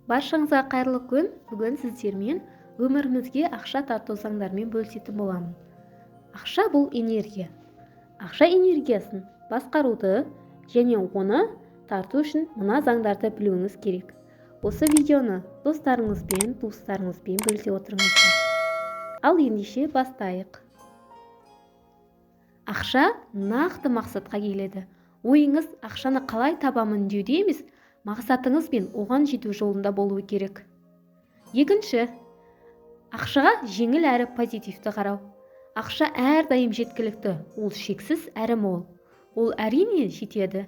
Баршаңызға қайырлы күн! Бүгін сіздермен өмірімізге ақша тарту заңдарымен бөлісетін боламын. Ақша – бұл энергия. Ақша энергиясын басқаруды және оны тарту үшін мына заңдарды білуіңіз керек. Осы видеоны достарыңызбен, туыстарыңызбен бөлісе отырыңыздар. Ал ендеше бастайық. Ақша нақты мақсатқа келеді. Ойыңыз ақшаны қалай табамын деуде емес, мақсатыңыз бен оған жету жолында болуы керек. Екінші, ақшаға жеңіл әрі позитивті қарау. Ақша әрдайым жеткілікті, ол шексіз әрі мол. Ол, әрине, жетеді.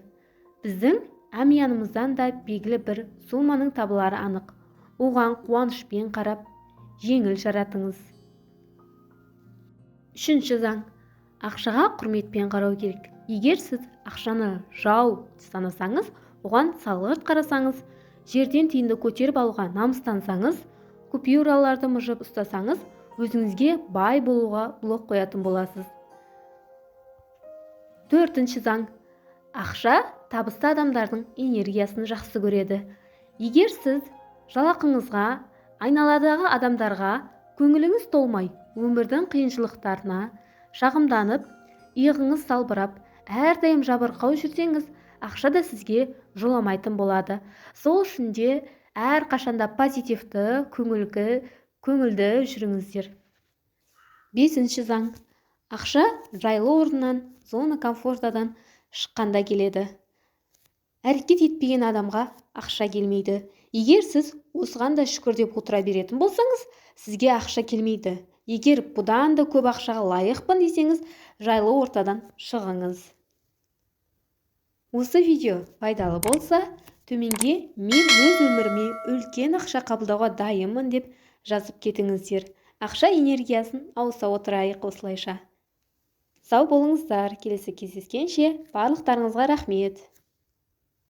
Біздің әмиянымыздан да белгілі бір соманың табылары анық. Оған қуанышпен қарап, жеңіл жаратыңыз. Үшінші заң: ақшаға құрметпен қарау керек. Егер сіз ақшаны жау санасаңыз, оған салғырт қарасаңыз, жерден тиынды көтеріп алуға намыстансаңыз, купюраларды мыжып ұстасаңыз, өзіңізге бай болуға блок қоятын боласыз. Төртінші заң: ақша табысты адамдардың энергиясын жақсы көреді. Егер сіз жалақыңызға, айналадағы адамдарға көңіліңіз толмай, өмірдің қиыншылықтарына шағымданып, иығыңыз салбырап, әрдайым жабырқау жүрсеңіз, ақша да сізге жоламайтын болады. Сол үшін де әрқашанда позитивті, көңілді жүріңіздер. Бесінші заң: ақша жайлы орнынан, зона комфортадан шыққанда келеді. Әрекет етпеген адамға ақша келмейді. Егер сіз осыған да шүкір деп отыра беретін болсаңыз, сізге ақша келмейді. Егер бұдан да көп ақшаға лайықпын десеңіз, жайлы ортадан шығыңыз. Осы видео пайдалы болса, төменге «Мен өз өміріме үлкен ақша қабылдауға дайынмын» деп жазып кетіңіздер. Ақша энергиясын ауыса отырайық осылайша. Сау болыңыздар! Келесі кездескенше! Барлықтарыңызға рахмет!